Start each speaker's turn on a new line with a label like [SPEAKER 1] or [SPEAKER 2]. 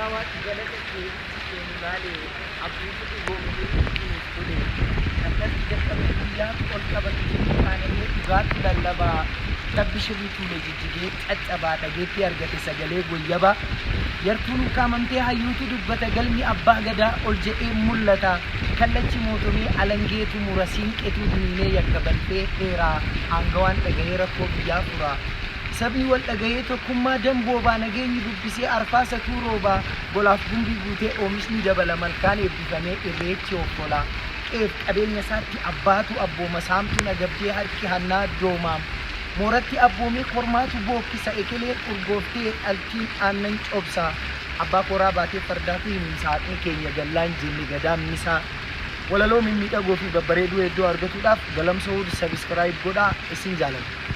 [SPEAKER 1] Yaa Waaq galata kee ijji kee nu laale abjuutu dhugoomsee ijji nuuf tole. Har'as ija qabee guyyaatu ol qabatu jedhee qaana'ee dhugaatu lallabaa. Cabbi shirri tuule jijjigee caccabaa dhageettii argate sagalee goyyabaa. Yartuun ukkaamamtee hayyuutu dubbata galmi abbaa gadaa ol jedhee mul'ata. Kallachi mootomee alangeetu mura siinqetu diniinee yakka balfee heeraa aangawaan dhagahee rakkoo biyyaa fura. Sabni wal dhagahee tokkummaa damboobaa nageenyi bubbisee arfaasatuu roobaa golaaf gumbii guutee oomishni dabala malkaan eebbifamee irreechi hoffola. Qe'eef qabeenya isaatti abbaatu abbooma saamtuun agabdee harki hannaa dooma. Mooratti abboomee kormaatu bookkisa ekeleen urgooftee dhaltiin aannan cobsa. Abbaa kooraa baatee fardaatu himimsa haqni keenya gallaan jenne gadaan misaa. Walaloo mimmiidhagoo fi babbareeduu hedduu argatuudhaaf Galamsoo Wood subscribe godhaa isin jaalanna.